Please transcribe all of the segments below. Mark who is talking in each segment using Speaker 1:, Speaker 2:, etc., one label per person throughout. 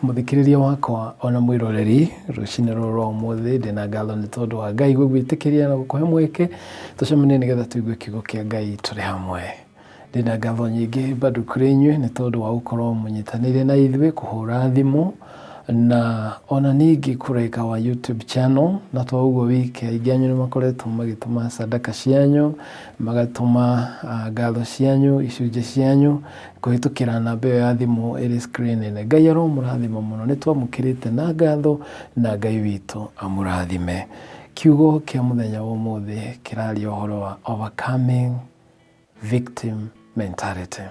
Speaker 1: Mũthikĩrĩria wakwa ona mwĩroreri, rũcinĩ rũrũ rwa ũmũthĩ ndĩna ngatho nĩ tondũ wa Ngai gũgwĩtĩkĩria na gũkũhe mweke tũcemanie nĩgetha tũigue kiugo kĩa Ngai tũrĩ hamwe. Ndĩna ngatho nyingĩ bado kũrĩ inyuĩ nĩ tondũ wa gũkorwo mũnyitanĩire na ithuĩ kũhũra thimũ na ona ningĩ kũreka wa YouTube channel na to ũguo wiki aingĩ anyu nĩ makoretwo magĩtũma sadaka cianyu, magatũma ngatho cianyu, icunjĩ cianyu kũhĩtũkĩra namba ĩyo ya thimũ ĩrĩ screen-inĩ. Ngai aromũrathima mũno, nĩ twamũkĩrĩte na ngatho na Ngai witũ amũrathime. Kiugo kĩa mũthenya wa ũmũthĩ kĩraria ũhoro wa overcoming victim mentality.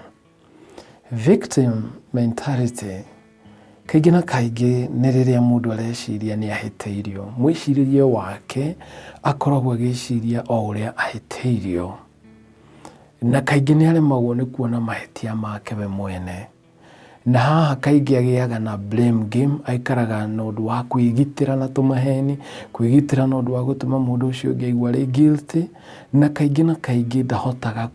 Speaker 1: Victim mentality kaingĩ na kaingĩ nĩ rĩrĩa mũndũ areciria nĩ ahĩtĩirio. Mwĩcirĩrie wake akoragwo agĩciria o ũrĩa ahĩtĩirio. Na kaingĩ nĩ aremagwo nĩ kuona mahĩtia make we mwene. Na haha kaingĩ agĩaga na blame game, aikaraga na ũndũ wa kwĩgitĩra na tũmaheni, kwĩgitĩra na ũndũ wa gũtũma mũndũ ũcio ũngĩ aigue arĩ guilty, na kaingĩ na kaingĩ ndahotaga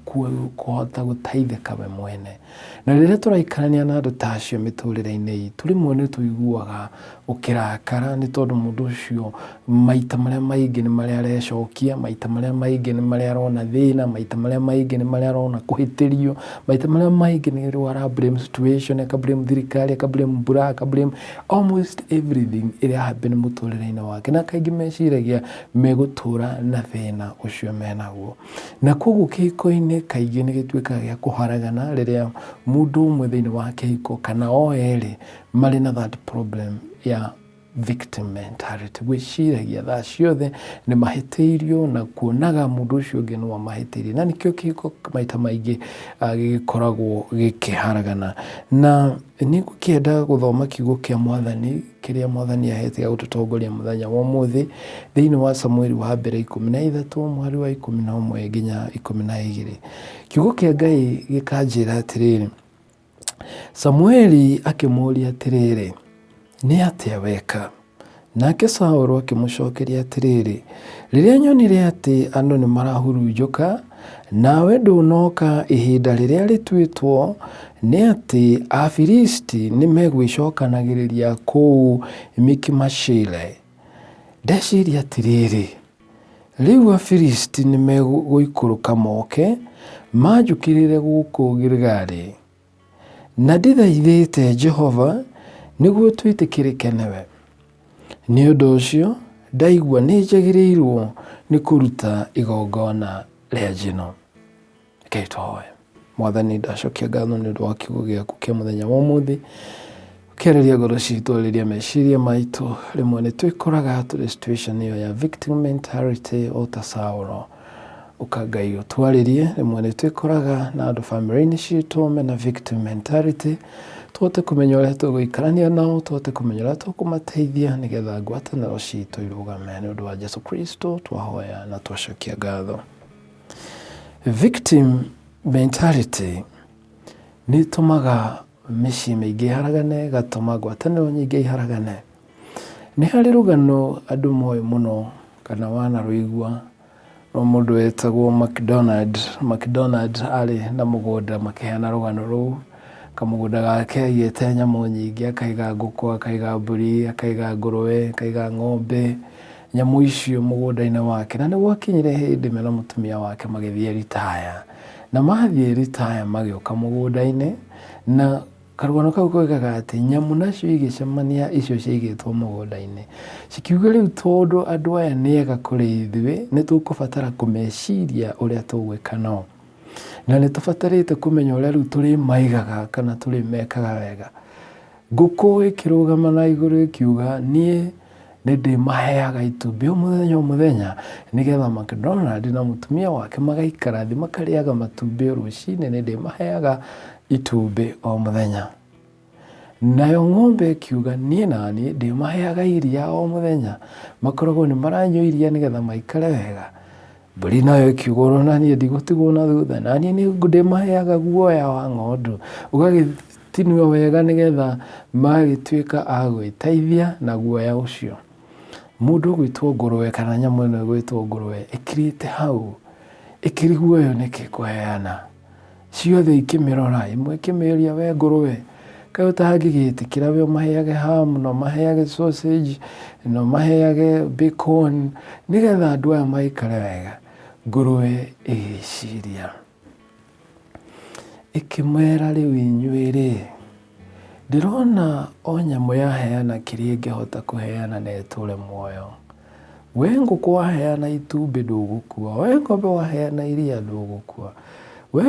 Speaker 1: kũhota gũteithĩka we mwene. Na rĩrĩa tũraikarania na andũ ta acio mĩtũrĩre-inĩ itũ, rĩmwe nĩ tũiguaga ũkĩrakara nĩ tondũ mũndũ ũcio maita marĩa maingĩ nĩ marĩa arecokia, maita marĩa maingĩ nĩ marĩa arona thĩna, maita marĩa maingĩ nĩ marĩa arona kũhĩtĩrio, maita marĩa maingĩ nĩ rĩu ara blame situation, aka blame thirikari, aka blame mbura, aka blame almost everything ĩrĩa happen mũtũrĩre-inĩ wake. Na kaingĩ meciragia megũtũra na thĩna ũcio menaguo. Na koguo kĩhiko-inĩ kaingĩ nĩ gĩtuĩkaga gĩa kũharagana rĩrĩa mũndũ ũmwe thĩinĩ wa kĩhiko kana o erĩ marĩ na that problem ya victim mentality, gwĩciragia thaa ciothe nĩ mahĩtĩirio na kuonaga mũndũ ũcio ũngĩ nĩwe ũmahĩtĩirie, na nĩkĩo kĩhiko maita maingĩ gĩgĩkoragwo gĩkĩharagana. Na nĩ ngũkĩenda gũthoma kiugo kĩa Mwathani kĩrĩa Mwathani ahete gĩa gũtũtongoria mũthenya wa ũmũthĩ thĩinĩ wa Samueli wa mbere 13 mũhari wa 11 nginya 12. Kiugo kĩa Ngai gĩkanjĩra atĩrĩrĩ, Samueli akĩmũũria atĩrĩrĩ, Nĩ atĩa weka? Nake Saũlũ akĩmũcokeria atĩrĩrĩ, Rĩrĩa nyonire atĩ andũ nĩ marahurunjũka, nawe ndũnoka ihinda rĩrĩa rĩtuĩtwo, nĩ atĩ Afilisti nĩ megwĩcokanagĩrĩria kũu Mikimashile, ndeciria atĩrĩrĩ, Rĩu Afilisti nĩ megũikũrũka moke manjũkĩrĩre gũkũ Giligali, na ndithaithĩte Jehova nĩguo twĩtĩkĩrĩke nĩwe. Nĩ ũndũ ũcio ndaigua nĩ njagĩrĩirũo nĩ kũruta igongona rĩa njino. Rekei tũhoe. Mwathani, ndacokia ngatho nĩ ũndũ wa kiugo gĩaku kĩa mũthenya wa ũmũthĩ. Ũkĩarĩria ngoro citũ, arĩria meciria maitũ. Rĩmwe nĩ twĩkoraga tũrĩ situation ĩyo ya victim mentality o ta Saũlũ. Ũka Ngai ũtwarĩrie. Rĩmwe nĩ twĩkoraga na andũ bamĩrĩ-inĩ citũ mena victim mentality. Tũhote kũmenya ũrĩa tũgũikarania nao, tũhote kũmenya ũrĩa tũkũmateithia nĩgetha ngwatanĩro citũ irũgame. Nĩ ũndũ wa Jesu Kristo twahoya na twacokia ngatho. Victim mentality nĩ ĩtũmaga mĩciĩ mĩingĩ ĩharagane, ĩgatũma ngwatanĩro nyingĩ iharagane. Nĩ harĩ rũgano andũ moĩ mũno kana wanarũigua rwa mũndũ wetagwo McDonald. McDonald arĩ na mũgũnda makĩheana rũgano rũu, kamũgũnda gake aigĩte nyamũ nyingĩ, akaiga ngũkũ, akaiga mbũri, akaiga ngũrũwe, akaiga ng'ombe. Nyamũ icio mũgũnda-inĩ wake. Na nĩ gwakinyire hĩndĩ me na mũtumia wake magĩthiĩ ritaya. Na mathiĩ ritaya magĩũka mũgũnda-inĩ, na karũgano kau koigaga atĩ nyamũ nacio igĩcemania icio ciaigĩtwo mũgũnda-inĩ. Cikiuga rĩu tondũ andũ aya nĩ ega kũrĩ ithuĩ, nĩ tũkũbatara kũmeciria ũrĩa tũgwĩka nao. Na nĩ tũbatarĩte kũmenya ũrĩa rĩu tũrĩmaigaga kana tũrĩmekaga wega. Ngũkũ ĩkĩrũgama na igũrũ ĩkiuga, niĩ nĩ ndĩmaheaga itumbĩ o mũthenya o mũthenya nĩgetha McDonald na mũtumia wake magaikara thĩ makarĩaga matumbĩ o rũcinĩ, nĩ ndĩmaheaga itumbĩ o mũthenya. Nayo ng'ombe ĩkiuga, niĩ naniĩ ndĩmaheaga iria o mũthenya, makoragwo nĩ maranyua iria nĩgetha maikare wega. Mbũri nayo ĩkiuga oro naniĩ ndigũtigwo na thutha, naniĩ nĩ ndĩmaheaga guoya wa ng'ondu, ũgagĩtinio wega nĩgetha magagĩtuĩka a gwĩteithia na guoya ũcio. Mũndũ ũgwĩtwo ngũrũwe kana nyamũ ĩno ĩgwĩtwo ngũrũwe ĩkirĩte hau, ĩkĩrigwo ĩyo nĩkĩ ĩkũheana. Ciothe ikĩmĩrora, ĩmwe ĩkĩmĩũria we ngũrũwe, Kaĩ ũtangĩgĩtĩkĩra we ũmaheage ham na ũmaheage sausage na ũmaheage bacon nĩgetha andũ aya maikare wega. Ngũrũwe ĩgĩciria ĩkĩmera rĩu inyuĩ-rĩ, ndĩrona o nyamũ yaheana kĩrĩa ĩngĩhota kũheana na ĩtũre muoyo. We ngũkũ waheana itumbĩ ndũgũkua, we ng'ombe waheana iria ndũgũkua, we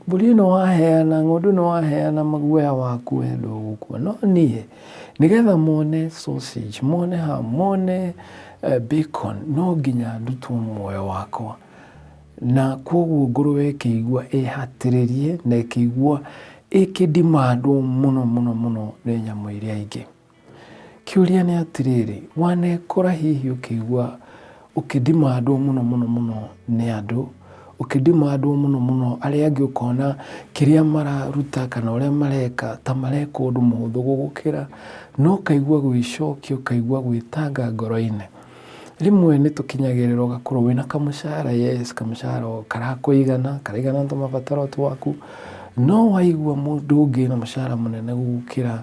Speaker 1: mbũri ĩno waheana, ng'ondu ĩno waheana maguoya waku we ndũgũkua. No niĩ nĩgetha mone sausage, mone ham, mone bacon, no nginya ndutwo muoyo wakwa. Na kwoguo ngũrũwe ĩkĩigua ĩhatĩrĩrie na ĩkĩigua ĩkĩndimandwo mũno mũno mũno nĩ nyamũ iria ingĩ. Kĩũria nĩ atĩrĩrĩ, wanekora hihi ũkĩigua ũkĩndimandwo mũno mũno mũno nĩ andũ, ũkĩndimandwo mũno mũno arĩa angĩ ũkona kĩrĩa mararuta kana ũrĩa mareka ta mareka ũndũ mũhũthũ gũgũkĩra, na ũkaigua gwĩcokia ũkaigua gwĩtanga ngoro-inĩ. Rĩmwe nĩ tũkinyagĩrĩra ũgakorwo wĩna kamũcara yes, kamũcara o karakũigana, karaigana tũmabataro twaku, no waigua mũndũ ũngĩ ena mũcara mũnene gũgũkĩra,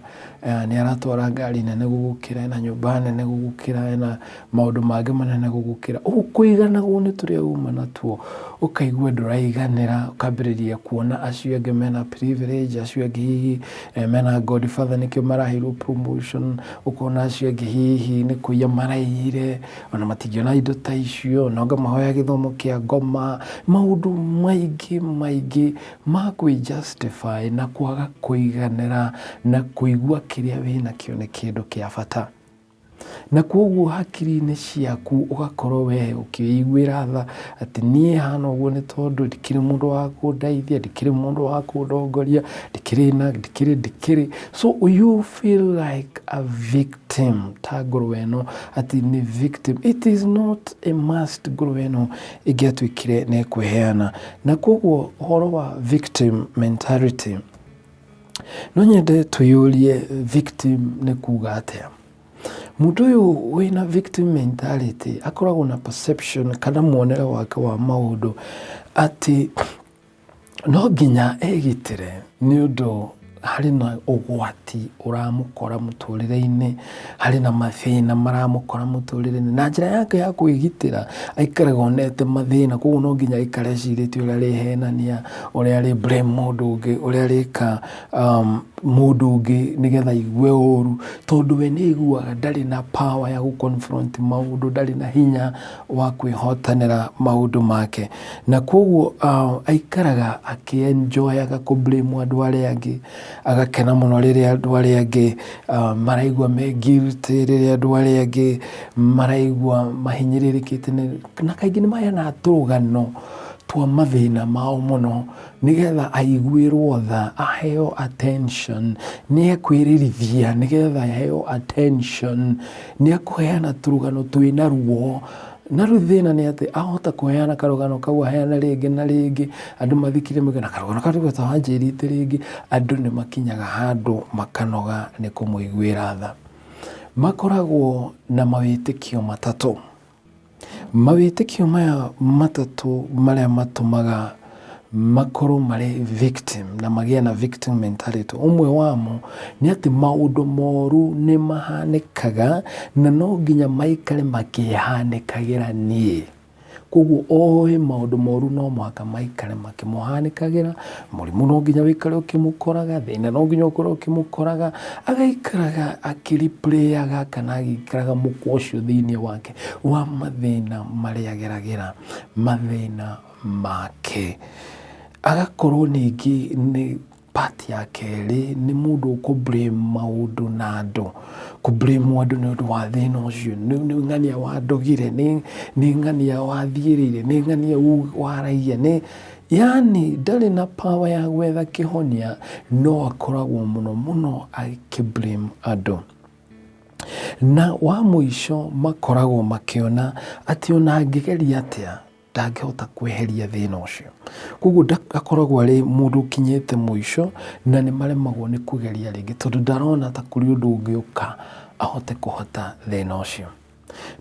Speaker 1: nĩ aratwara ngari nene gũgũkĩra, ena nyũmba nene gũgũkĩra, ena maũndũ mangĩ manene gũgũkĩra, ũkũiganagwo nĩ tũrĩa uma natuo, ũkaigua ndũraiganĩra, ũkambĩrĩria kuona acio angĩ mena privilege, acio angĩ hihi mena godfather nĩkĩo maraheirwo promotion, Ũkona acio angĩ hihi nĩ kũiya maraiyire, ona matingĩona indo ta icio, no anga mahoya gĩthomo kĩa ngoma, maũndũ maingĩ maingĩ ma kwĩ justify na kwaga kũiganĩra na kũigua kĩrĩa wĩnakĩo nĩ kĩndũ kĩa bata. Na kwoguo hakiri-inĩ ciaku ũgakorwo we ũkĩiguĩra tha atĩ niĩ hana ũguo nĩ tondũ ndikĩrĩ mũndũ wa kũndeithia, ndikĩrĩ mũndũ wa kũndongoria, ndikĩrĩ na ndikĩrĩ ndikĩrĩ. So you feel like a victim ta ngũrũwe ĩno atĩ nĩ victim. It is not a must ngũrũwe ĩno ĩngĩatuĩkire nĩ ĩkwĩheana. Na kwoguo ũhoro wa victim mentality, no nyende twĩyũrie victim nĩ kuga atĩa? Mũndũ ũyũ wĩna victim mentality akoragwo na perception kana muonere wake wa maũndũ atĩ no nginya egitĩre nĩ ũndũ harĩ na ũgwati ũramũkora mũtũrĩre-inĩ, harĩ na mathĩna maramũkora mũtũrĩre-inĩ. Na njĩra yake ya kwĩgitĩra aikaraga onete mathĩna koguo no nginya aikare ecirĩtie ũrĩa arĩhenania, ũrĩa arĩ blame mũndũ ũngĩ, ũrĩa arĩka mũndũ ũngĩ nĩgetha aigue ũru, tondũ we nĩ aiguaga ndarĩ na power ya gũ confront maũndũ, ndarĩ na hinya wa kwĩhotanĩra maũndũ make. Na koguo aikaraga akĩ enjoy aga kũ blame andũ arĩa angĩ, agakena mũno rĩrĩa andũ arĩa angĩ maraigua me guilty, rĩrĩa andũ arĩa angĩ maraigua mahinyĩrĩrĩkĩte, na kaingĩ nĩ maheanaga tũrũgano twa mathĩna mao mũno. Nĩgetha aiguĩrwo tha, aheo attention, nĩ ekwĩrĩrithia nĩgetha aheo attention, nĩ ekũheana tũrũgano twĩna ruo. Na rĩu thĩna nĩ atĩ ahota kũheana karũgano kau aheane rĩngĩ na rĩngĩ, andũ mathikĩrĩrie mauge na karũgano kau ta wanjĩrĩte rĩngĩ, andũ nĩ makinyaga handũ makanoga nĩ kũmũiguĩra tha. Makoragwo na mawĩtĩkio matatũ. Mawĩtĩkio maya matatũ marĩa matũmaga makorwo marĩ victim na magĩe na victim mentality, ũmwe wamo nĩ atĩ maũndũ moru nĩ mahanĩkaga na no nginya maikare makĩhanĩkagĩra niĩ. Koguo oĩ maũndũ moru no mũhaka maikare makĩmũhanĩkagĩra, mũrimũ no nginya ũikare ũkĩmũkoraga, thĩna no nginya ũkorwo ũkĩmũkoraga, agaikaraga akĩ replay aga kana agĩikaraga mũkwa ũcio thĩinĩ wake wa mathĩna marĩa ageragĩra, mathĩna make. Agakorwo ningĩ nĩ Part ya kerĩ nĩ mũndũ ũkũ blame maũndũ na andũ, kũ blame andũ nĩ ũndũ wa thĩna ũcio, nĩ ng'ania wandogire, nĩ ng'ania wathiĩrĩire, nĩ ng'ania waragia, nĩ yaani ndarĩ na power ya gwetha kĩhonia no akoragwo mũno mũno akĩ blame andũ. Na wa mũico makoragwo makĩona atĩ ona angĩgeria atĩa ndangĩhota kweheria thĩna ũcio. Koguo akoragwo arĩ mũndũ ũkinyĩte mũico na nĩ maremagwo nĩ kũgeria rĩngĩ tondũ ndarona ta kũrĩ ũndũ ũngĩũka ahote kũhota thĩna ũcio.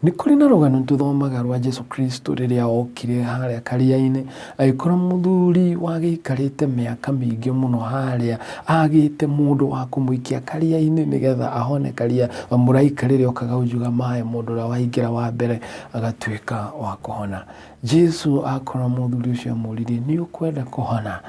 Speaker 1: Nĩ kũrĩ na rũgano tũthomaga rwa Jesu Kristo rĩrĩa okire harĩa karia-inĩ, agĩkora mũthuri wagĩikarĩte mĩaka mĩingĩ mũno harĩa, agĩte mũndũ wa kũmũikia karia-inĩ nĩgetha ahone karia. Mũraika rĩrĩa okaga unjuga maĩ, mũndũ ũrĩa waingĩra wa mbere agatuĩka wa kũhona. Jesu akora mũthuri ũcio amũririe, nĩ ũkwenda kũhona?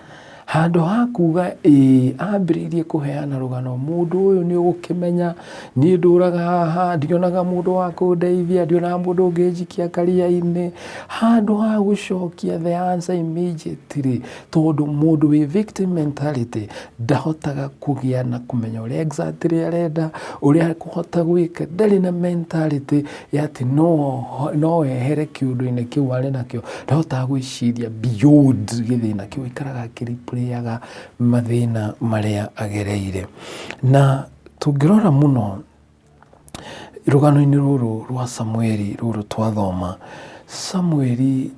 Speaker 1: Handũ ha kuga ĩĩ, ambĩrĩirie kũheana rũgano, mũndũ ũyũ nĩ ũgũkĩmenya, niĩ ndũraga haha, ndionaga mũndũ wa kũndeithia, ndionaga mũndũ ũngĩnjikia karia-inĩ. Handũ ha gũcokia the answer immediately, tondũ mũndũ wĩ victim mentality ndahotaga kũgĩa na kũmenya ũrĩa exactly arenda, ũrĩa ekũhota gwĩka, ndarĩ na mentality ya atĩ no ehere kĩũndũ-inĩ kĩu arĩ nakĩo, ndahotaga gwĩciria beyond gĩthĩna kĩu, aikaraga akĩ replay aga mathĩna marĩa agereire. Na tũngĩrora mũno rũgano-inĩ rũrũ rwa Samueli rũrũ twathoma, Samueli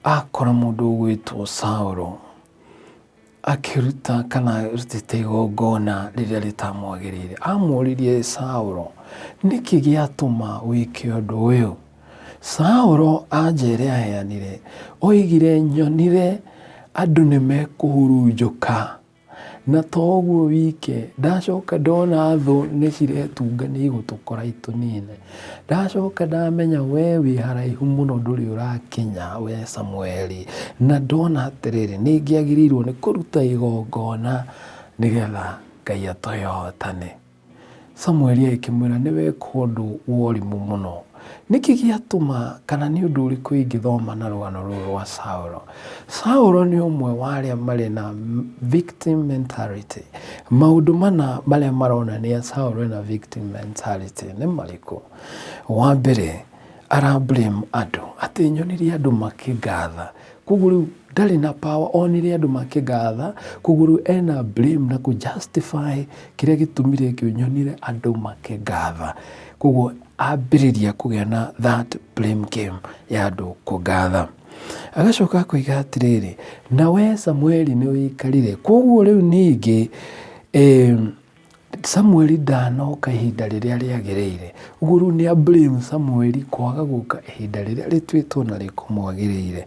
Speaker 1: akora mũndũ ũgwĩtwo Saũlũ akĩruta kana arutĩte igongona rĩrĩa rĩtamwagĩrĩire. Amũririe Saũlũ, nĩkĩ gĩatũma wĩke ũndũ ũyũ? Saũlũ anja ĩrĩa aheanire, oigire nyonire andũ nĩ mekũhurunjũka na to ũguo wike, ndacoka ndona thũ nĩ ciretunga nĩ igũtũkora itũnine. Ndacoka ndamenya we wĩ haraihu mũno ndũrĩ ũrakinya we Samueli, na ndona atĩrĩrĩ, nĩ ngĩagĩrĩirwo nĩ kũruta igongona nĩgetha Ngai atũhe ũhotani. Samueli agĩkĩmwĩra, nĩ weka ũndũ wa ũrimũ mũno. Nĩkĩ gĩatũma kana nĩ ũndũ ũrĩkũ ingĩthoma na rũgano rũrũ rwa Saũlũ? Saũlũ nĩ ũmwe wa arĩa marĩ na victim mentality. Maũndũ mana marĩa maronania Saũlũ ena victim mentality nĩ marĩkũ? Wa mbere, ara blame andũ, atĩ nyonirie andũ makĩngatha, koguo rĩu ndarĩ na power, onire andũ makĩngatha, koguo rĩu ena blame na kũ justify kĩrĩa gĩtũmire kĩu, nyonire andũ makĩngatha. Koguo ambĩrĩria kũgĩa na that blame game ya andũ kũngatha. Agacoka akoiga atĩrĩrĩ, na we Samueli nĩ ũikarire, koguo rĩu ningĩ Samueli ndanoka ihinda rĩrĩa rĩagĩrĩire. Ũguo rĩu nĩ a blame Samueli kwaga gũka ihinda rĩrĩa rĩtuĩtwo na rĩkũmwagĩrĩire.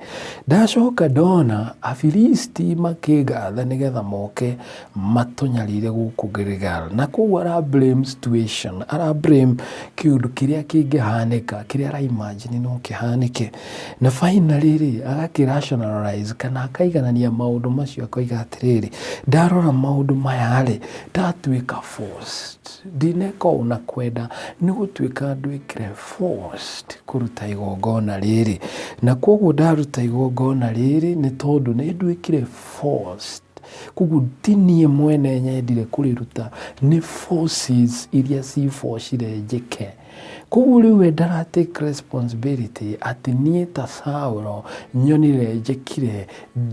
Speaker 1: Ndacoka ndona Afilisti makĩngatha nĩgetha moke matũnyarire gũkũ Gilgal. Na koguo ara blame situation, ara blame kĩũndũ kĩrĩa kĩngĩhanĩka, kĩrĩa ara imagine no kĩhanĩke. Na finally rĩ, agakĩ rationalize kana akaiganania maũndũ macio akoiga atĩrĩrĩ, ndarora maũndũ maya rĩ, ndatuĩka forced, ndineka ũũ na kwenda, nĩ gũtuĩka nduĩkire forced kũruta igongona rĩrĩ. Na koguo ndaruta igongona rĩrĩ nĩ tondũ nĩ nduĩkire forced. Koguo ti niĩ mwene nyendire kũrĩruta, nĩ forces iria ci forcire njĩke. Koguo rĩu we ndara take responsibility atĩ niĩ ta Saũlũ nyonire njĩkire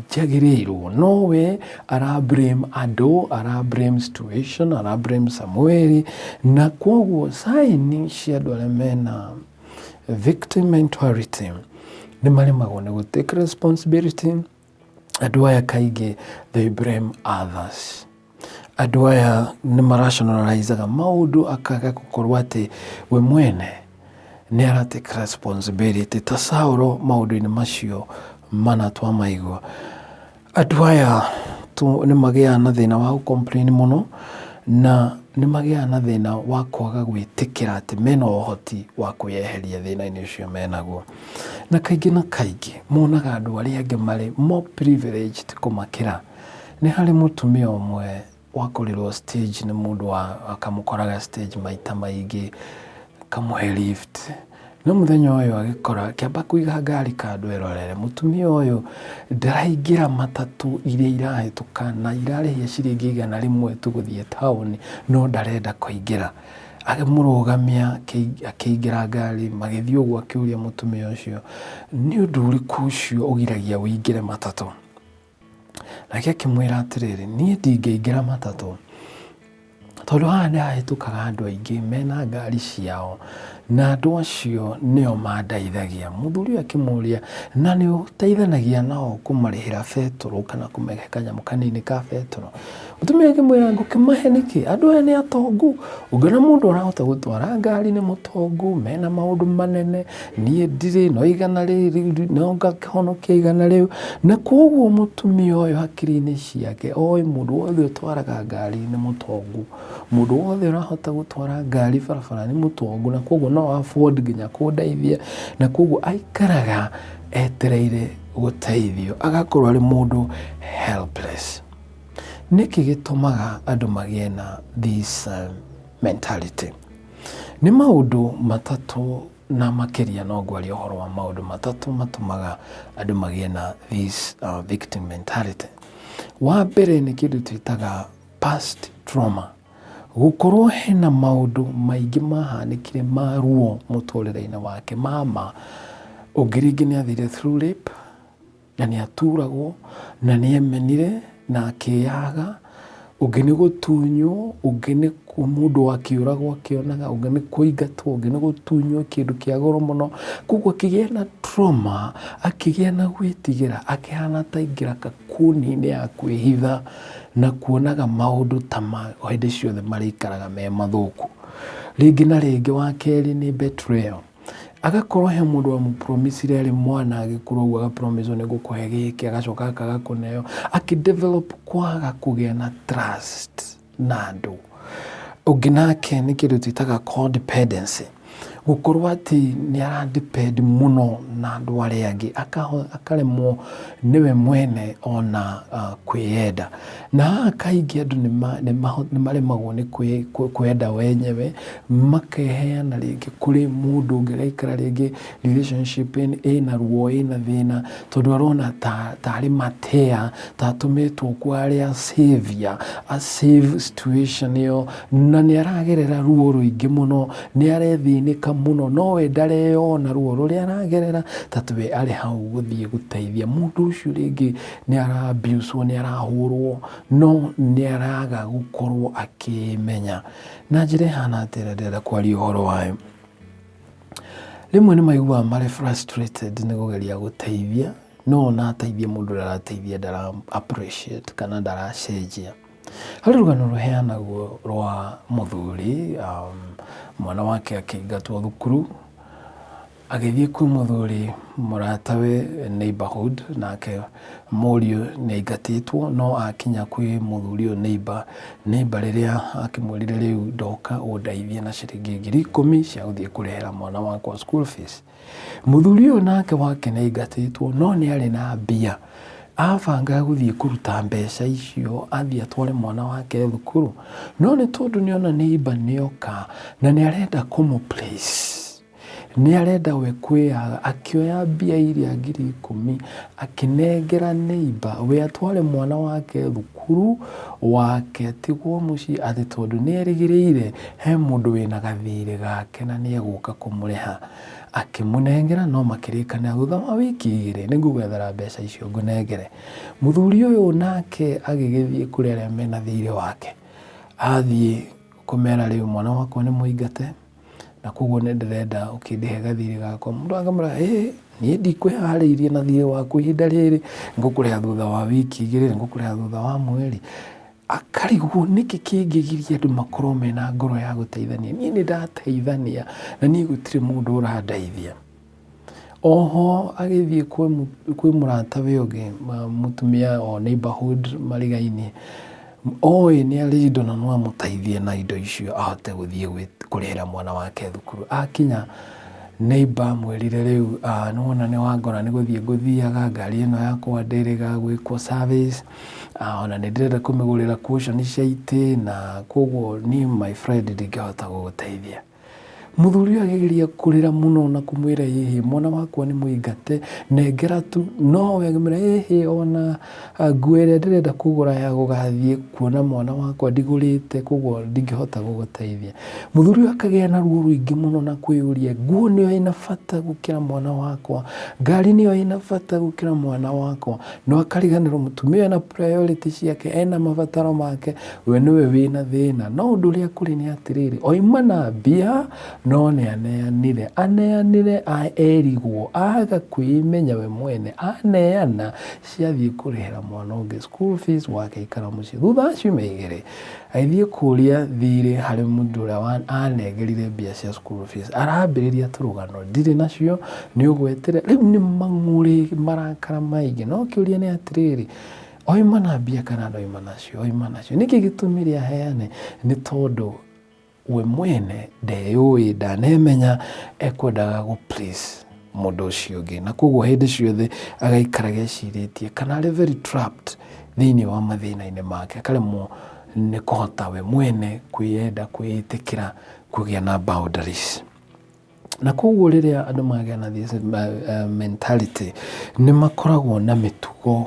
Speaker 1: njagĩrĩirwo, no we ara blame andũ, ara blame situation, ara blame Samueli, na koguo sign cia andũ arĩa mena victim mentality nĩ maremagwo nĩ gũ take responsibility. Andũ aya kaingĩ they blame others. Andũ aya nĩ marationalizaga maũndũ akaga gũkorwo atĩ we mwene nĩ ara take responsibility ta Saũlũ maũndũ-inĩ macio mana twamaigua. Andũ aya nĩ magĩaga na thĩna wa gũ complain mũno na nĩ magĩaga na thĩna wa kwaga gwĩtĩkĩra atĩ mena ũhoti wa kwĩyeheria thĩna-inĩ ũcio menaguo. Na kaingĩ na kaingĩ monaga andũ arĩa angĩ marĩ more privileged kũmakĩra. Nĩ harĩ mũtumia ũmwe wakorirwo stage nĩ mũndũ akamũkoraga stage maita maingĩ, akamũhe lift. No mũthenya ũyũ agĩkora akĩamba kũiga ngari kando erorere mũtumia ũyũ ndaraingĩra matatũ iria irahĩtũka na irarĩhia ciringi 100 tu gũthiĩ taũni, no ndarenda kũingĩra. Akĩmũrũgamia akĩingĩra ngari magĩthiĩ ũguo akĩũria mũtumia ũcio, nĩ ũndũ ũrĩkũ ũcio ũgiragia ũingĩre matatũ? Nake akĩmwĩra atĩrĩrĩ, niĩ ndingĩingĩra matatũ tondũ haha nĩ hahĩtũkaga andũ aingĩ mena ngari ciao. Na andũ acio nĩo mandeithagia. Mũthuri ũyũ akĩmũria, na nĩ ũteithanagia nao kũmarĩhĩra betũrũ kana kũmahe kanyamũ kanini ka betũrũ? Mũtumia akĩmwĩra, ngũkĩmahe nĩkĩ? Andũ aya nĩ atongu. Ũngĩona mũndũ ũrahota gũtwara ngari nĩ mũtongu, mena maũndũ manene, niĩ ndirĩ, no igana rĩrĩ, no ngakĩhonokia igana rĩu. Na koguo mũtumia ũyũ hakiri-inĩ ciake oĩ mũndũ wothe ũtwaraga ngari nĩ mũtongu. Mũndũ wothe ũrahota gũtwara ngari barabara nĩ mũtongu na koguo no afford nginya kũndeithia, na koguo aikaraga etereire gũteithio, agakorwo arĩ mũndũ helpless. Nĩkĩ gĩtũmaga andũ magĩe na this mentality? Nĩ maũndũ matatũ na makĩria no ngwaria ũhoro wa maũndũ matatũ matũmaga andũ magĩe na this victim mentality. Wa mbere nĩ kĩndũ twĩtaga past trauma. Gũkorwo hena maũndũ maingĩ mahanĩkire ma ruo mũtũrĩre-inĩ wake ma ma. Ũngĩ rĩngĩ nĩ athire through rape, na nĩ aturagwo, na nĩ emenire na akĩyaga, ũngĩ nĩ gũtunywo, ũngĩ nĩ mũndũ akĩũragwo akĩonaga, ũngĩ nĩ kũingatwo, ũngĩ nĩ gũtunywo kĩndũ kĩa goro mũno. Koguo akĩgĩa na trauma, akĩgĩa na gwĩtigĩra, akĩhana ta aingĩra kakuni-inĩ ya kwĩhitha na kuonaga maũndũ ta ma hĩndĩ ciothe marĩikaraga me mathũku. Rĩngĩ na rĩngĩ wa kerĩ nĩ betrayal. Agakorwo he mũndũ wamũpromisire arĩ mwana agĩkũra ũguo agapromiswo nĩ ngũkũhe gĩkĩ agacoka akaga kũneo, akĩ develop kwaga kũgĩa na trust na andũ. Ũngĩ nake nĩ kĩndũ twĩtaga codependency, gũkorwo atĩ nĩ ara depend mũno na andũ arĩa angĩ, akaremwo nĩwe mwene ona kwĩyenda. Na haha kaingĩ andũ nĩ maremagwo nĩ kwĩyenda wenyewe, makeheana rĩngĩ kũrĩ mũndũ ũngĩ araikara rĩngĩ relationship ĩna ruo ĩna thĩna, tondũ arona tarĩ matea, ta atũmĩtwo kuo arĩ a saviour, a save situation ĩyo, na nĩ aragerera ruo rũingĩ mũno, nĩ arethĩnĩka mũno, no we ndareyona ruo rũrĩa aragerera, ta we arĩ hau gũthiĩ gũteithia. Mũndũ ũcio rĩngĩ nĩ ara abuse wo, nĩ arahũrwo, no nĩ araga gũkorwo akĩmenya. Na njĩra ĩhana atĩa ĩrĩa ndĩrenda kwaria ũhoro wayo? Rĩmwe nĩ maiguaga marĩ frustrated nĩ kũgeria gũteithia, no ona ateithia mũndũ ũrĩa arateithia ndara appreciate kana ndaracenjia. Harĩ rũgano rũheanagwo rwa mũthuri, mwana wake akĩingatwo thukuru, Agĩthiĩ kwĩ mũthuri mũratawe neighbourhood, nake mũriũ nĩ aingatĩtwo, no akinya kwĩ mũthuri ũyũ neighbour, neighbour rĩrĩa akĩmwĩrire rĩu ndoka ũndeithie na ciringi 10,000 cia gũthiĩ kũrĩhĩra mwana wakwa school fees. Mũthuri ũyũ nake wake nĩ aingatĩtwo no nĩ arĩ na mbia, abangaga gũthiĩ kũruta mbeca icio athiĩ atware mwana wake thukuru, no nĩ tondũ nĩ ona neighbour nĩoka na nĩ arenda kũmũ please, Nĩ arenda we kwĩyaga, akĩoya mbia iria 10,000 akĩnengera neighbour we atware mwana wake thukuru, wake atigwo mũciĩ atĩ tondũ nĩ erĩgĩrĩire he mũndũ wĩna gathirĩ gake na nĩ egũka kũmũrĩha. Akĩmũnengera no makĩrĩkanĩra thutha wa wiki igĩrĩ nĩ ngũgwethera mbeca icio ngũnengere. Mũthuri ũyũ nake agĩgĩthiĩ kũrĩ arĩa mena thirĩ wake, athiĩ kũmera rĩu mwana wakwa nĩ mũingate, na koguo nĩ ndĩrenda ũkĩndĩhe gathirĩ gakwa. Mũndũ akamwĩra ĩ niĩ ndikwĩharĩirie na thirĩ waku ihinda rĩrĩ, ngũkũrĩha thutha wa wiki igĩrĩ, ngũkũrĩha thutha wa mweri. Akarigwo nĩkĩ kĩngĩgiria andũ makorwo mena ngoro ya gũteithania. Niĩ nĩ ndateithania na niĩ gũtirĩ mũndũ ũrandeithia. Oho agĩthiĩ kwĩ mũratawe ũngĩ, mũtumia o neighbourhood marigainie, oĩ nĩ arĩ indo na no amũteithie na indo icio ahote gũthiĩ kũrĩhĩra mwana wake thukuru. Akinya neighbour amwĩrire rĩu nĩwona nĩwangora nĩgũthiĩ ngũthiaga, ngari ĩno yakwa ndĩrĩga gwĩkwo service, ona nĩndĩrenda kũmĩgũrĩra cushion cia itĩ na koguo niĩ my friend ndingĩhota gũgũteithia. Mũthuri ũyũ agĩgeria kũrĩra mũno na kũmwĩra ĩhĩ mwana wakwa nĩ mũingate nengera tu, no we akĩmwĩra ĩhĩ ona nguo ĩrĩa ndĩrenda kũgũra ya gũgathiĩ kuona mwana wakwa ndigũrĩte koguo ndingĩhota gũgũteithia. Mũthuri ũyũ akagĩa na ruo rũingĩ mũno na kwĩyũria nguo nĩyo ĩna bata gũkĩra mwana wakwa, ngari nĩyo ĩna bata gũkĩra mwana wakwa, no akariganĩrwo mũtumia ena priority ciake, ena mabataro make, we nĩwe wĩna thĩna. No ũndũ ũrĩa kũrĩ nĩ atĩrĩrĩ, oima na mbia, No nĩ aneanire, aneanire erigwo, aga kwĩmenya we mwene, aneana ciathiĩ kũrĩhĩra mwana ũngĩ school fees wake aikara mũciĩ. Thutha wa ciumia igĩrĩ, agĩthiĩ kũria thirĩ harĩ mũndũ ũrĩa anengerire mbia cia school fees. Arambĩrĩria tũrũgano ndirĩ nacio, nĩ ũgwetire, rĩu nĩ mang'ũrĩ marakara maingĩ. No kĩũria nĩ atĩrĩrĩ, oima na mbia kana ndoima nacio? Oima nacio. Nĩkĩ gĩtũmire aheane? Nĩ tondũ we mwene ndeyũĩ, ndanemenya, ekwendaga gũ please mũndũ ũcio ũngĩ. Na koguo hĩndĩ ciothe agaikaraga ecirĩtie kana arĩ very trapped thĩinĩ wa mathĩna-inĩ make, akaremwo nĩ kũhota we mwene kwĩyenda, kwĩĩtĩkĩra, kũgĩa na boundaries. Na koguo rĩrĩa andũ magĩa na this mentality nĩ makoragwo na mĩtugo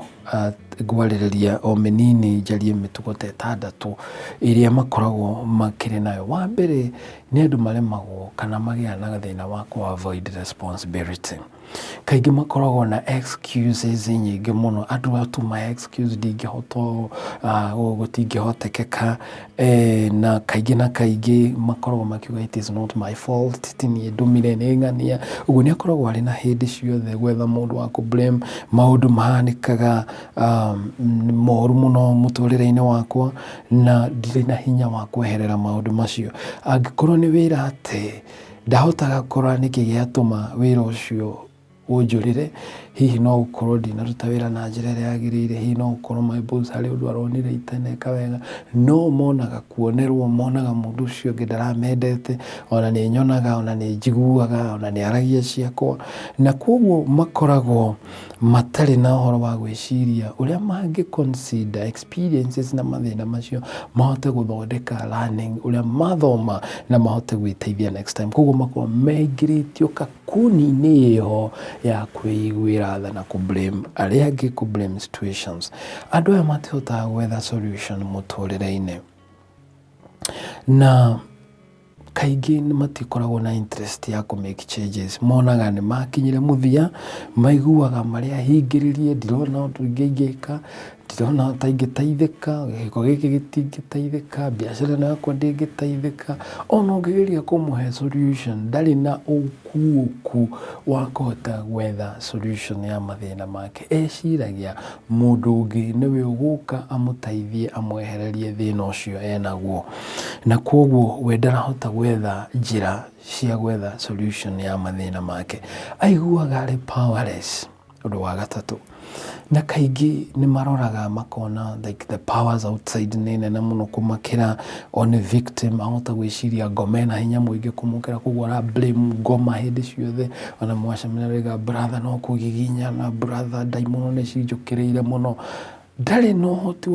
Speaker 1: ngwarĩrĩria o mĩnini njarie mĩtugo ta ĩtandatũ ĩrĩa makoragwo makĩrĩ nayo. Wa mbere nĩ andũ maremagwo kana magĩaga na thĩna wa kũ avoid responsibility. Kaingĩ makoragwo na excuses nyingĩ mũno, andũ a tuma excuse ndingĩhota ũũ, ũũ gũtingĩhotekeka, na kaingĩ na kaingĩ makoragwo makiuga it is not my fault, ti niĩ ndũmire nĩ ng'ania, ũguo nĩ akoragwo arĩ na hĩndĩ ciothe gwetha mũndũ wa kũ blame, maũndũ mahanĩkaga moru mũno mũtũrĩre-inĩ wakwa na ndirĩ na hinya wa kweherera maũndũ macio. Angĩkorwo nĩ wĩra atĩ ndahotaga kũrora nĩkĩ gĩatũma wĩra ũcio ũnjũrĩre, hihi no gũkorwo ndinaruta wĩra na njĩra ĩrĩa yagĩrĩire, hihi no gũkorwo my boss harĩ ũndũ aronire itaneka wega, no monaga kuonerwo, monaga mũndũ ũcio ũngĩ ndaramendete, ona nĩ nyonaga, ona nĩ njiguaga, ona nĩ aragia ciakwa, na koguo makoragwo matarĩ na ũhoro wa gwĩciria ũrĩa mangĩ consider experiences na mathĩna macio mahote gũthondeka learning ũrĩa mathoma na mahote gwĩteithia next time. Koguo makoragwo meingĩrĩtio kakuni-inĩ ĩho ya kwĩiguĩra tha na kũ blame arĩa angĩ, kũ blame situations. Andũ aya matihotaga gwetha solution mũtũrĩre-inĩ na kaingĩ matikoragwo na interest ya kũ make changes. Monaga nĩ makinyire mũthia, maiguaga marĩ ahingĩrĩrie, ndirona ũndũ ũngĩ ingĩka, ndirona ta ingĩteithĩka, gĩko gĩkĩ gĩtingĩteithĩka, biacara ĩno yakwa ndĩngĩteithĩka. Ona ũngĩgeria kũmũhe solution ndarĩ na ũkuũku wa kũhota gwetha solution ya mathĩna make. Eciragia mũndũ ũngĩ nĩwe ũgũka amũteithie amwehererie thĩna ũcio enaguo. Na koguo we ndarahota gwetha njĩra cia gwetha solution ya mathĩna make. Aiguaga arĩ powerless. Ũndũ wa gatatũ, na kaingĩ nĩ maroraga makona like the powers outside nĩ nene mũno kũmakĩra, o nĩ victim, ahota gwĩciria ngoma ĩna hinya mũingĩ kũmũkĩra, koguo ara blame ngoma hĩndĩ ciothe. Ona mwacemania arauga brother no kũgiginyana, brother ndaimono nĩ cinjũkĩrĩire mũno. Ndarĩ na ũhoti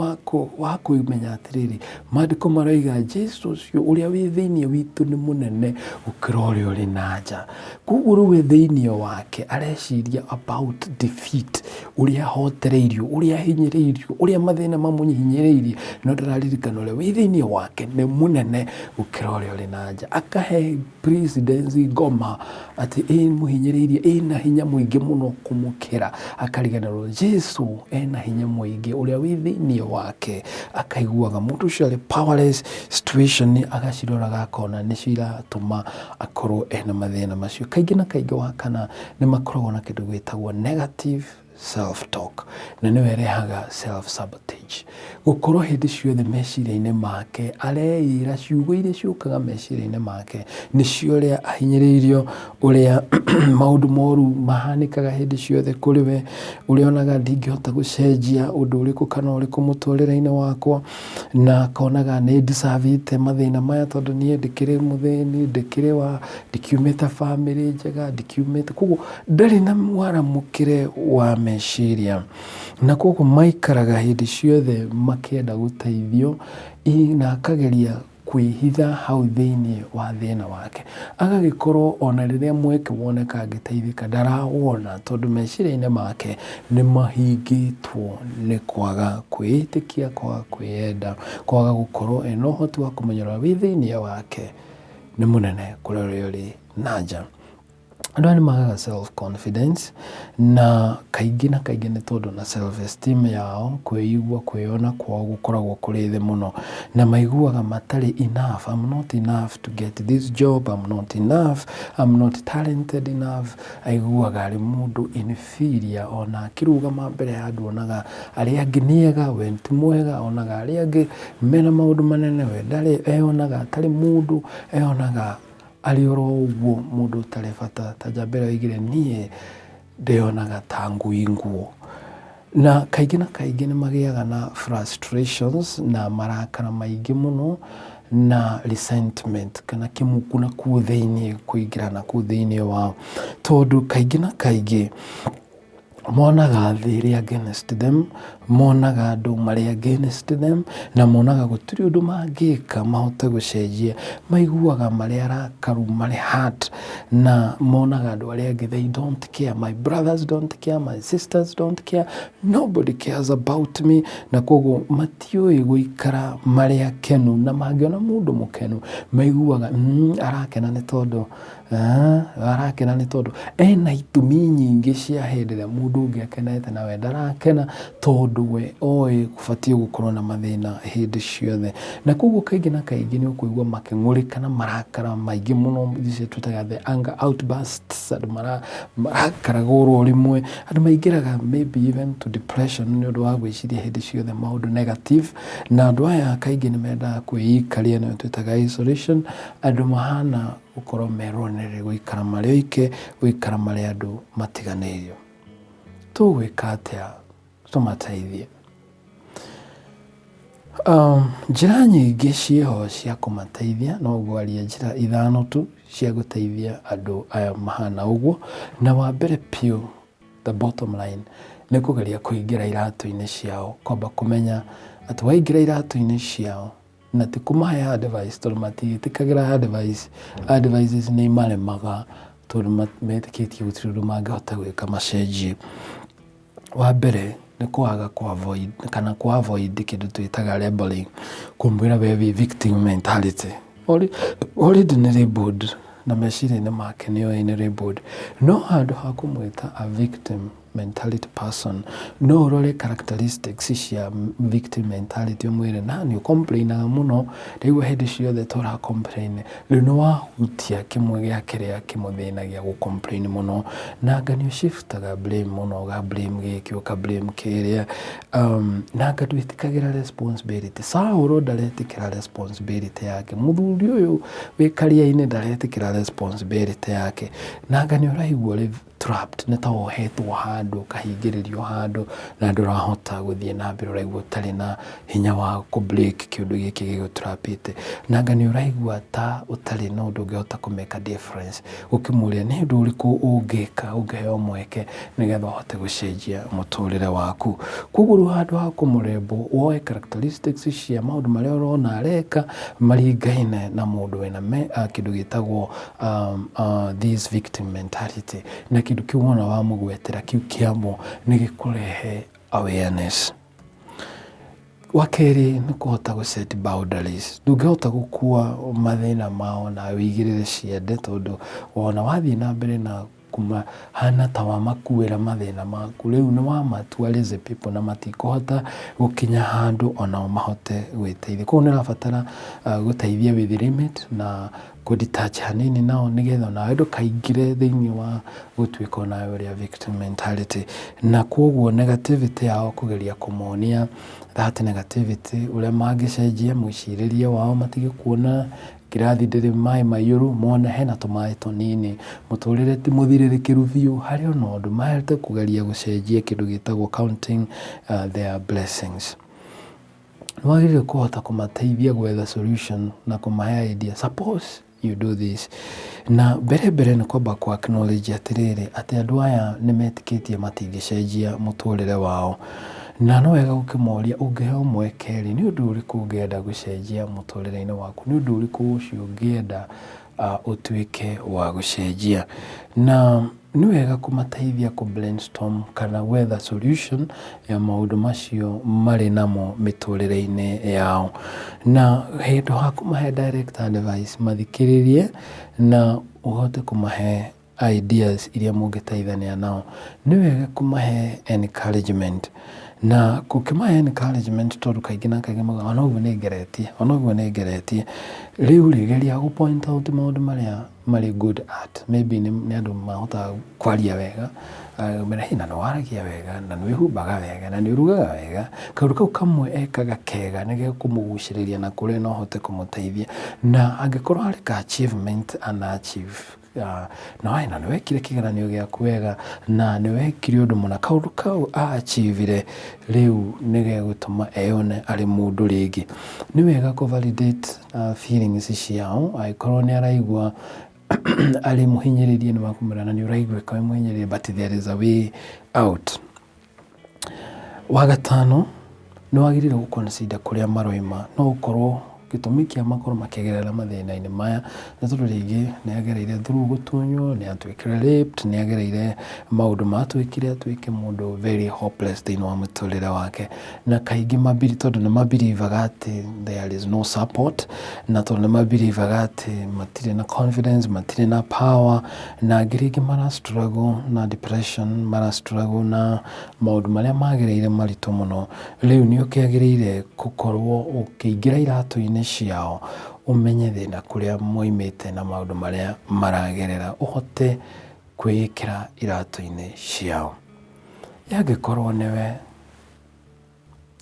Speaker 1: wa kũmenya atĩrĩrĩ, maandĩko maroiga Jesu ũcio ũrĩa wĩ thĩinĩ witũ nĩ mũnene gũkĩra ũrĩa ũrĩ na nja. Koguo rĩu we thĩinĩ wake areciria about defeat, ũrĩa ahotereirio, ũrĩa ahinyĩrĩirio, ũrĩa mathĩna mamũhinyĩrĩirie, no ndararirikana ũrĩa wĩ thĩinĩ wake nĩ mũnene gũkĩra ũrĩa ũrĩ na nja. Akahe precedence ngoma atĩ ĩmũhinyĩrĩirie ĩna hinya mũingĩ mũno kũmũkĩra, akariganĩrwo Jesu ena hinya mũingĩ ũrĩa wĩ thĩinĩ wake, akaiguaga mũndũ ũcio arĩ powerless situation, agaciroraga akona nĩcio iratũma akorwo ena mathĩna macio. Kaingĩ na kaingĩ wa kana nĩ makoragwo na kĩndũ gĩtagwo negative self talk, na nĩyo ĩrehaga self sabotage. Gũkorwo hĩndĩ ciothe meciria-inĩ make areĩra ciugo iria ciũkaga meciria-inĩ make nĩcio ũrĩa ahinyĩrĩirio, ũrĩa maũndũ moru mahanĩkaga hĩndĩ ciothe kũrĩ we, ũrĩa onaga ndingĩhota gũcenjia ũndũ ũrĩkũ kana ũrĩkũ mũtũrĩre-inĩ wakwa, na akonaga nĩ deserve mathĩna maya tondũ niĩ ndĩkĩrĩ mũthĩni, ndĩkĩrĩ wa, ndikiumĩte bamĩrĩ njega, ndikiumĩte, koguo ndarĩ na mwaramũkĩre wa meciria, na koguo maikaraga hĩndĩ ciothe makĩenda gũteithio, na akageria kwĩhitha hau thĩinĩ wa thĩna wake. Agagĩkorwo ona rĩrĩa mweke woneka angĩteithĩka ndarawona tondũ meciria-inĩ make nĩ mahingĩtwo nĩ kwaga kwĩĩtĩkia, kwaga kwĩyenda, kwaga gũkorwo ena ũhoti wa kũmenya ũrĩa wĩ thĩinĩ wake nĩ mũnene kũrĩ ũrĩa ũrĩ na nja. Andũ aya nĩ magaga self confidence na kaingĩ na kaingĩ nĩ tondũ na self esteem yao, kwĩigua, kwĩyona kwao gũkoragwo kũrĩ thĩ mũno, na maiguaga matarĩ enough, I'm not enough to get this job, I'm not enough, I'm not talented enough. Aiguaga arĩ mũndũ inferior, ona akĩrũgama mbere ya andũ onaga arĩa angĩ nĩ ega, we ti mwega, onaga arĩa angĩ mena maũndũ manene, we ndarĩ, eyonaga atarĩ mũndũ, eyonaga arĩ oro ũguo mũndũ ũtarĩ bata. Ta njamba ĩrĩa oigire, niĩ ndĩyonaga ta ngui nguũ. Na kaingĩ na kaingĩ nĩ magĩaga na frustrations na marakara maingĩ mũno na resentment kana kĩmuku na kũu thĩiniĩ, kũingĩra na kũu thĩiniĩ wao, tondũ kaingĩ na kaingĩ monaga thĩ ĩrĩ against them, monaga andũ marĩ against them, na monaga gũtirĩ ũndũ mangĩka mahote gũcenjia. Maiguaga marĩ arakaru, marĩ hurt, na monaga andũ arĩa angĩ they don't care, my brothers don't care, my sisters don't care, nobody cares about me. Na koguo matiũĩ gũikara marĩ akenu, na mangĩona mũndũ mũkenu maiguaga arakena nĩ tondũ arakena nĩ tondũ ena itũmi nyingĩ cia hĩndĩ ĩrĩa mũndũ ũngĩ akenete na we ndarakena, tondũ we oĩ gũbatiĩ gũkorwo na mathĩna hĩndĩ ciothe. Na koguo kaingĩ na kaingĩ nĩ ũkũigua makĩng'ũrĩka na marakara maingĩ mũno, icio twĩtaga the anger outbursts. Andũ marakaraga oro rĩmwe, andũ maingĩraga maybe even to depression nĩ ũndũ wa gwĩciria hĩndĩ ciothe maũndũ negative. Na andũ aya kaingĩ nĩ mendaga kwĩikaria, nĩyo twĩtaga isolation. Andũ mahana gũkorwo meronere gũikara marĩ oike, gũikara marĩ andũ matiganĩirio. Tũgwĩka atĩa tũmateithie? Njĩra nyingĩ ciĩho cia kũmateithia, no ngwaria njĩra ithano tu cia gũteithia andũ aya mahana ũguo. Na wa mbere biũ, the bottom line, nĩ kũgeria kũingĩra iratũ-inĩ ciao, kwamba kũmenya atĩ waingĩra iratũ-inĩ ciao, na ti kũmahe advice, tondũ matiĩtĩkagĩra advice, advices nĩ imaremaga, tondũ metĩkĩtie gũtirĩ ũndũ mangĩhota gwĩka macenjie. Wa mbere nĩ kwaga kũ avoid kana kũ avoid kĩndũ twĩtaga labeling, kũmwĩra we wĩ victim mentality. Already nĩ labeled na meciria-inĩ make nĩ oĩ nĩ labeled, no handũ ha kũmwĩta a victim mentality person, no ũrore characteristics cia victim mentality, ũmwĩre na nĩ ũcomplainaga mũno, ndaigua hĩndĩ ciothe tũra complain. Rĩu nĩ wahutia kĩmwe gĩa kĩrĩa kĩmũthĩnagia, gũ complain mũno. Na anga nĩ ũshiftaga blame mũno, ũga blame gĩkĩ, ũka blame kĩrĩa, na anga ndwĩtĩkagĩra responsibility. Saũlũ ndaretĩkĩra responsibility yake, mũthuri ũyũ wĩ karia-inĩ ndaretĩkĩra responsibility yake. Na anga nĩ ũraigua ũrĩ trapped, nĩ ta wohetwo handũ, ũkahingĩrĩrio handũ na ndũrahota gũthiĩ na mbere, ũraigua ũtarĩ na hinya wa kũ break kĩũndũ gĩkĩ gĩgũtrapĩte. Na anga nĩ ũraigua ta ũtarĩ na ũndũ ũngĩhota kũ make a difference. Ũkĩmũria nĩ ũndũ ũrĩkũ ũngĩka ũngĩheo mweke nĩgetha ũhote gũcenjia mũtũrĩre waku. Koguo rĩu handũ ha kũmũrembo, woe characteristics cia maũndũ marĩa ũrona areka maringaine na mũndũ wĩna kĩndũ gĩtagwo this victim mentality, na kĩndũ kĩu wona wamũgwetera kĩu kĩamo nĩ gĩkũrehe awareness. Wa kerĩ nĩ kũhota gũ set boundaries. Ndũngĩhota gũkua mathĩna mao na wĩigĩrĩre ciande, tondũ wona wathiĩ na mbere na kũmahana ta wamakuĩra mathĩna maku, rĩu nĩ wamatua lazy people na matikũhota gũkinya handũ onao mahote gwĩteithia. Koguo nĩ ũrabatara gũteithia with limit na kũ detach hanini nao, nĩgetha onawe ndũkaingĩre thĩinĩ wa gũtuĩka onawe ũrĩa victim mentality. Na koguo negativity yao, kũgeria kũmonia that negativity, ũrĩa mangĩcenjia mwĩcirĩrie wao, matige kuona ngirathi ndĩrĩ maĩ maiyũru, mone hena tũmaĩ tũnini, mũtũrĩre ti mũthirĩrĩkĩru biũ, harĩ ona ũndũ mahote kũgeria gũcenjia kĩndũ gĩtagwo counting their blessings. Nĩ wagĩrĩire kũhota kũmateithia gwetha solution na kũmahe idea, suppose you do this. Na mbere mbere nĩ kwamba kũ acknowledge atĩrĩrĩ, atĩ andũ aya nĩ metĩkĩtie matingĩcenjia mũtũrĩre wao. Na no wega gũkĩmoria, ũngĩheo mweke rĩ, nĩ ũndũ ũrĩkũ ũngĩenda gũcenjia mũtũrĩre-inĩ waku? Nĩ ũndũ ũrĩkũ ũcio ũngĩenda ũtuĩke wa gũcenjia? Na nĩ wega kũmateithia kũ brainstorm kana gwetha solution ya maũndũ macio marĩ namo mĩtũrĩre-inĩ yao. Na handũ ha kũmahe direct advice, mathikĩrĩrie na ũhote kũmahe ideas iria mũngĩteithania nao. Nĩ wega kũmahe encouragement na gũkĩmahe encouragement tondũ kaingĩ na kaingĩ maugaga ona ũguo nĩ ngeretie, ona ũguo nĩ ngeretie. Rĩu rĩ, geria gũ point out maũndũ marĩa marĩ good at. Maybe nĩ andũ mahotaga kwaria wega, ũmere hĩ na nĩ waragia wega, na nĩ wĩhumbaga wega, na nĩ ũrugaga wega. Kaũndũ kau kamwe ekaga kega nĩ gekũmũgucĩrĩria na kũrĩa no ũhote kũmũteithia. Na angĩkorwo harĩ ka achievement ana achieve, na na nĩ wekire kĩgeranio gĩaku wega, na nĩ wekire ũndũ mũna, kaũndũ kau a achieve-ire rĩu nĩ gegũtũma eyone arĩ mũndũ rĩngĩ. Nĩ wega kũ validate feelings ciao, angĩkorwo nĩ araigua arĩ mũhinyĩrĩrie nĩ wakũmwĩra na nĩ ũraiguĩka wĩ mũhinyĩrĩrie but there is a way out. Wa gatano, nĩ wagĩrĩire gũ consider kũrĩa maroima. No ũkorwo gĩtũmi kĩa makorwo makĩgerera mathĩna-inĩ maya nĩ tondũ rĩngĩ nĩ agereire through gũtunywo, nĩ atuĩkire raped, nĩ agereire maũndũ matwĩkire atuĩke mũndũ very hopeless thĩinĩ wa mũtũrĩre wake. Na kaingĩ tondũ nĩ mabelievaga atĩ there is no support, na tondũ nĩ mabelievaga atĩ matirĩ na confidence, matirĩ na power, na angĩ rĩngĩ mara struggle na depression, mara struggle na maũndũ marĩa magereire maritũ mũno. Rĩu nĩ ũkĩagĩrĩire gũkorwo ũkĩingĩra iratũ-inĩ ciao, ũmenye thĩna kũrĩa moimĩte na maũndũ marĩa maragerera, ũhote kwĩĩkĩra iratũ-inĩ ciao. Angĩkorwo nĩwe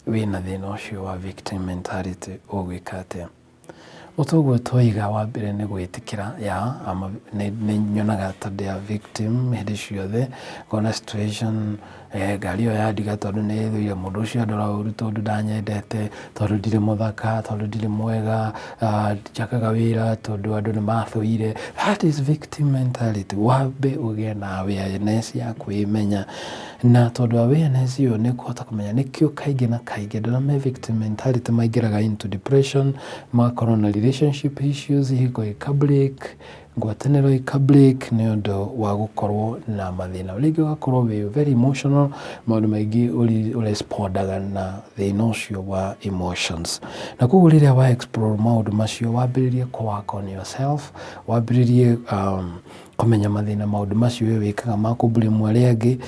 Speaker 1: wĩna thĩna ũcio wa victim mentality ũgwĩka atĩa? Otoguo twaiga wa mbere nĩ gwĩtĩkĩra ya nĩ nyonaga ta ndĩ a victim hĩndĩ ciothe, ngona situation ngari ĩyo yandiga tondũ nĩ ĩthũire, mũndũ ũcio andora ũru tondũ ndanyendete, tondũ ndirĩ mũthaka, tondũ ndirĩ mwega, njagaga wĩra tondũ andũ nĩ mathũire. That is victim mentality. Wambe ũgĩe na awareness ya kwĩmenya, na tondũ awareness ĩyo nĩ ũkũhota kũmenya nĩkĩo kaingĩ na kaingĩ andũ arĩa me victim mentality maingĩraga into depression, magakorwo na relationship issues, ihiko ika break, ngwatanĩro ika break nĩ ũndũ wa gũkorwo na mathĩna. Rĩngĩ ũgakorwo wĩ very emotional, maũndũ maingĩ ũrespondaga na thĩna ũcio wa emotions. Na koguo rĩrĩa wa explore maũndũ macio, wambĩrĩrie kũ work on yourself, wambĩrĩrie kũmenya mathĩna maũndũ macio we wĩkaga ma kũ blame arĩa angĩ,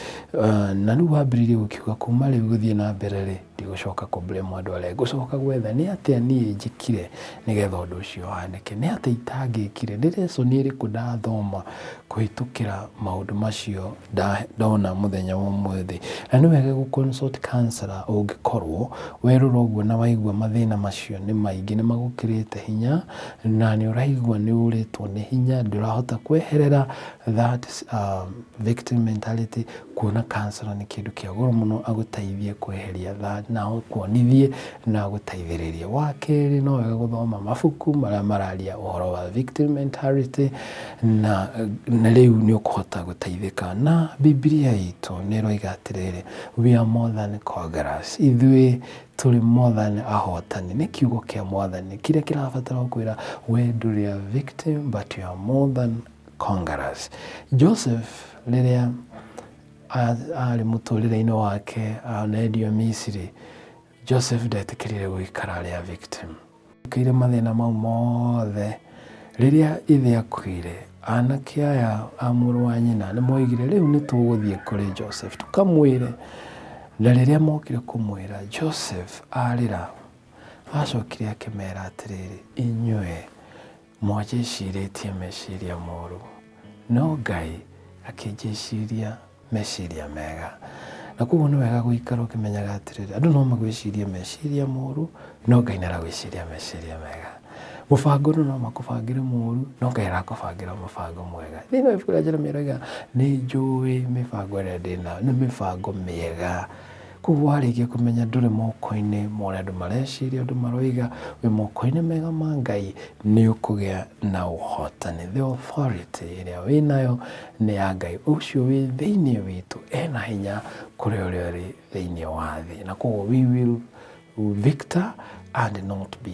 Speaker 1: na rĩu wambĩrĩrie gũkiuga kuma rĩu gũthiĩ na mbere rĩ, ndigũcoka kũ blame andũ arĩa angĩ, ngũcoka gwetha nĩ atĩa niĩ njĩkire nĩgetha ũndũ ũcio ũhanĩke, nĩ atĩa itangĩkire, nĩ lesson ĩrĩkũ ndathoma kũhĩtũkĩra maũndũ macio ndona mũthenya wa ũmũthĩ. Na nĩ wega gũ consult counselor ũngĩkorwo werora ũguo na waigua mathĩna macio nĩ maingĩ, nĩ magũkĩrĩte hinya na nĩ ũraigua nĩ ũrĩtwo nĩ hinya, ndũrahota kweherera that victim mentality, kuona counselor nĩ kĩndũ kĩa goro mũno agũteithie kweheria that na akuonithie na agũteithĩrĩrie. Wa kerĩ, no wega gũthoma mabuku marĩa mararia ũhoro wa victim mentality na rĩu nĩ ũkũhota gũteithĩka. Na Bibilia itũ nĩ ĩroiga atĩrĩrĩ, we are more than conquerors, ithuĩ tũrĩ more than ahotani. Nĩ kiugo kĩa Mwathani kĩrĩa kĩrabatara gũkwĩra we ndũrĩ a victim but you are more than conquerors. Joseph rĩrĩa arĩ mũtũrĩre-inĩ wake anendio Misiri, Joseph ndetĩkĩrire gũikara arĩ a victim. Ĩkĩire mathĩna mau mothe, rĩrĩa ithe akuire, anake aya a mũrũ wa nyina nĩ moigire rĩu nĩ tũgũthiĩ kũrĩ Joseph tũkamwĩre. Na rĩrĩa mokire kũmwĩra, Joseph arĩra, acokire akĩmera atĩrĩrĩ, inyuĩ mwanjĩcirĩtie meciria moru, no Ngai akĩnjĩciria meciria mega. Na koguo nĩ wega gũikara ũkĩmenyaga atĩrĩrĩ, andũ no magwĩcirie meciria moru, no Ngai nĩ aragwĩciria meciria mega. Mũbango andũ no makũbangĩre mũru, no Ngai arakũbangĩra mũbango mwega. Thĩinĩ wa ibuku rĩa Jeremia ĩroiga, nĩ njũĩ mĩbango ĩrĩa ndĩnayo, nĩ mĩbango mĩega. Koguo warĩkia kũmenya ndũrĩ moko-inĩ ma ũrĩa andũ mareciria, ũndũ maroiga, wĩ moko-inĩ mega ma Ngai, nĩ ũkũgĩa na ũhotani. The authority ĩrĩa wĩnayo nĩ ya Ngai. Ũcio wĩ thĩinĩ witũ ena hinya kũrĩ ũrĩa ũrĩ thĩinĩ wa thĩ. Na koguo we will victor and not be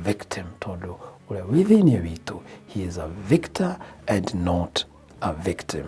Speaker 1: victim, tondũ ũrĩa wĩ thĩinĩ witũ, he is a victor and not a victim.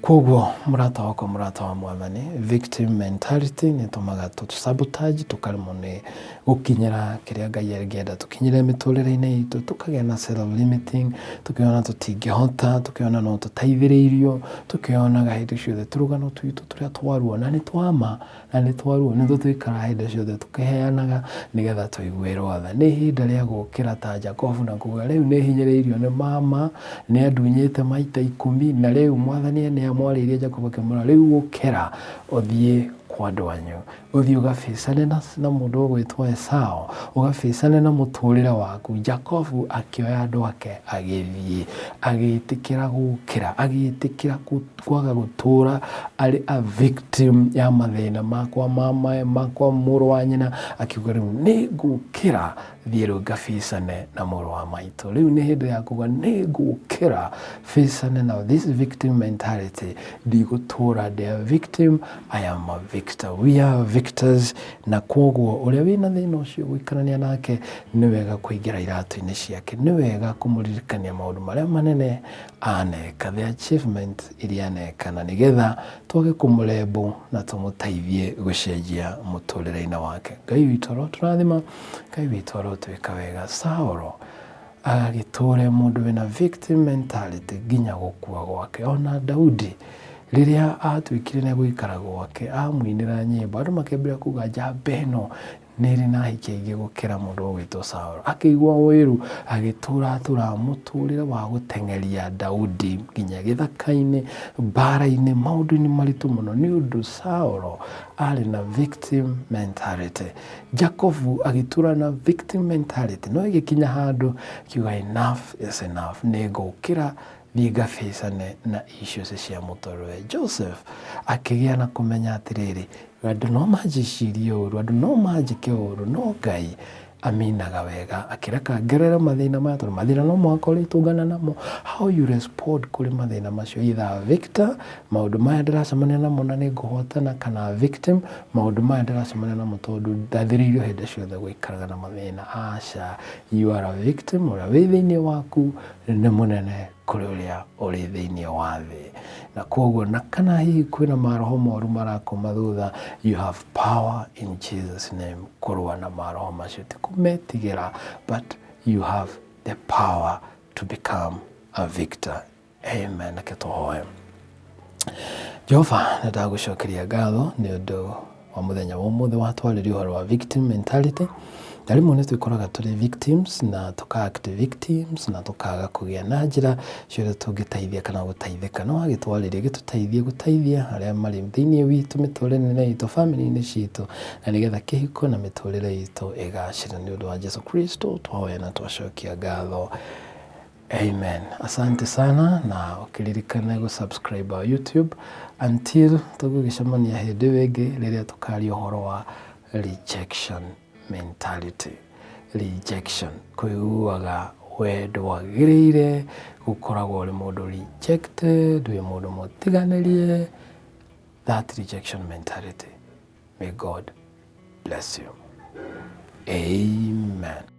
Speaker 1: Koguo mũrata wakwa, mũrata wa Mwathani, victim mentality nĩ ĩtũmaga tũ sabotage, tũkaremwo nĩ gũkinyĩra kĩrĩa Ngai angĩenda tũkinyĩre mĩtũrĩre-inĩ itũ, tũkagĩa na self limiting, tũkeyona tũtingĩhota, tũkeyona no tũteithĩrĩirio, tũkeyonaga hĩndĩ ciothe tũrũgano twitũ tũrĩa twaruo na nĩ twama na nĩ twaruo nĩ tũikaraga hĩndĩ ciothe tũkĩheanaga nĩgetha tũiguĩrwo tha. Nĩ ihinda rĩa gũkĩra ta Jacobu na kuga rĩu nĩ hinyĩrĩirio nĩ mama, nĩ andunyĩte maita 10, na rĩu Mwathani nĩ amwarĩirie Jacobu akĩmwĩra rĩu ũkĩra ũthiĩ kwa andũ anyu, ũthiĩ ũgabĩcane na mũndũ ũgwĩtwo Esau, ũgabĩcane na mũtũrĩre waku. Jacobu akĩoya andũ ake agĩthiĩ, agĩtĩkĩra gũkĩra, agĩtĩkĩra kwaga gũtũra arĩ a victim ya mathĩna makwa mamae makwa mũrũ wa nyina, akiuga rĩu nĩ ngũkĩra thiĩ rĩu ngabicane na mũrũ wa maitũ. Rĩu nĩ hĩndĩ ya kuga nĩ ngũkĩra bicane na this victim mentality, ndigũtũra ndĩ a victim, I am a victor, we are victors. Na kwoguo ũrĩa wĩna thĩna ũcio gũikarania nake nĩ wega kũingĩra iratũ-inĩ ciake, nĩ wega kũmũririkania maũndũ marĩa manene aneka, the achievement iria aneka, na nĩgetha twage kũmũrembo na tũmũteithie gũcenjia mũtũrĩre-inĩ wake. Ngai witũ arotũrathima, Ngai witũ arotwĩka wega. Saũlũ agagĩtũra mũndũ wĩna victim mentality nginya gũkua gwake. Ona Daudi rĩrĩa atuĩkire nĩ gũikara gwake, amũinĩra nyĩmbo, andũ makĩambĩrĩria kuga njamba ĩno nĩ ĩrĩ na ahiki aingĩ gũkĩra mũndũ ũgwĩtwo Saũlũ. Akĩigua wĩiru, agĩtũra atũraga mũtũrĩre wa gũteng'eria Daudi nginya gĩthaka-inĩ, mbara-inĩ, maũndũ-inĩ maritũ mũno, nĩ ũndũ Saũlũ arĩ na victim mentality. Jacobu agĩtũra na victim mentality, no ĩgĩkinya handũ akiuga enough is enough, nĩ ngũkĩra thiĩ ngabĩcane na issues cia mũtũrĩre. Joseph akĩgĩa na kũmenya atĩrĩrĩ, andũ no manjĩcirie ũru, andũ no manjĩke ũru, no Ngai aminaga wega, akĩreka ngerere mathĩna maya, tondũ mathĩna no mũhaka ũrĩtũngana namo. How you respond kũrĩ mathĩna macio, either a victor, maũndũ maya ndĩracemania namo na nĩ ngũhotana, kana a victim, maũndũ maya ndĩracemania namo tondũ ndathĩrĩirio hĩndĩ ciothe gũikaraga na mathĩna. Aca, you are a victim, ũrĩa wĩ thĩinĩ waku nĩ mũnene kũrĩ ũrĩa ũrĩ thĩinĩ wa thĩ. Na koguo na kana hihi kwĩna maroho moru marakũma thutha, you have power in Jesus name kũrũa na maroho macio, ti kũmetigĩra, but you have the power to become a victor. Amen. Reke tũhoe. Jehova, nĩ ndagũcokeria ngatho nĩ ũndũ wa mũthenya wa ũmũthĩ watwarĩria ũhoro wa victim mentality. Na rĩmwe nĩ twĩkoraga tũrĩ victims na tũka act victims na tũkaga kũgĩa na njĩra ciothe tũngĩteithia kana gũteithĩka. No wagĩtwarĩria gĩtũteithie gũteithia arĩa marĩ thĩinĩ witũ, mĩtũrĩre-inĩ itũ, family-inĩ citũ, na nĩgetha kĩhiko na mĩtũrĩre itũ ĩgacĩre. Nĩ ũndũ wa Jesu Kristo twahoya na twacokia ngatho. Amen. Asante sana na ũkĩririkane gũ subscribe our YouTube until tũgũgĩcemania hĩndĩ ĩyo ĩngĩ rĩrĩa tũkaria ũhoro wa rejection mentality. Rejection, kũiguaga we ndwagĩrĩire gũkoragwo ũrĩ mũndũ rejected, wĩ mũndũ mũtiganĩrie. That rejection mentality. May God bless you. Amen.